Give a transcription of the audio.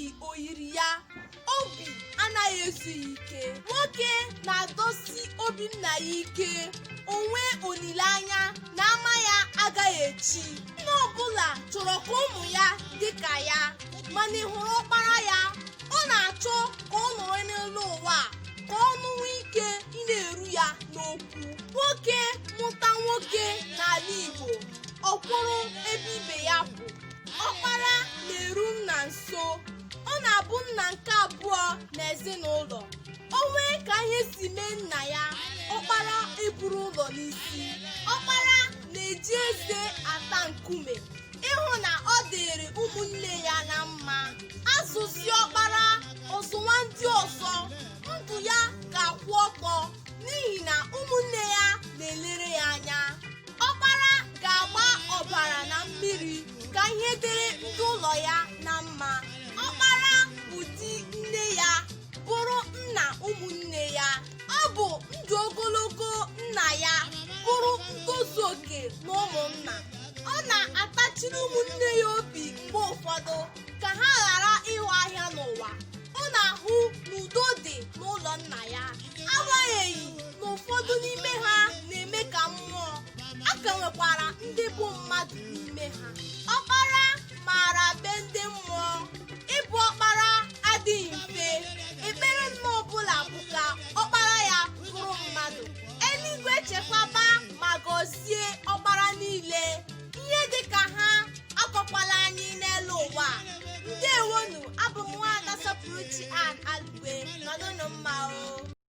Enweghị oyiri ya, obi anaghị ezu ya ike. Nwoke na-adọsi obi nna ya ike, o nwee olileanya na ama ya agaghị echi. Nna ọbụla chọrọ ka ụmụ ya dị ka ya, mana ị hụrụ ọkpara ya, ọ na-achọ ka ọ nọrọ n'elu ụwa a, ka ọnụ nwee ike ị na-eru ya n'okwu. Nwoke mụta nwoke n'ala Igbo, ọ kwụrụ ebe ibe ya kwụ. Ọkpara na-eru nna nso, ọ na-abụ nna nke abụọ n'ezinụlọ. O nwee ka ihe si mee nna ya, ọkpara eburu ụlọ n'isi. Ọkpara na-eji eze ata nkume ịhụ na ọ dịrị ụmụnne ya na mma. Azụsi ọkpara ọzụwa ndị ọzọ, ndụ ya ga-akwụ ọtọ n'ihi na ụmụnne ya na-elere ya anya. Ọkpara ga-agba ọbara na mmiri ka ihe dịrị ndị ụlọ ya na mma. Ọkpara bụ di nne ya, bụrụ nna ụmụnne ya. Ọ bụ ndụ ogologo nna ya, bụrụ ntozu oke na ụmụnna. Ọ na-atachiri ụmụnne ya obi mgbe ụfọdụ ka ha ghara ịhụ ahịa n'ụwa. Ọ na-ahụ na udo dị n'ụlọ nna ya, agbanyeghị na ụfọdụ n'ime ha na-eme ka mmụọ. A ka nwekwara ndị bụ mmadụ n'ime ha.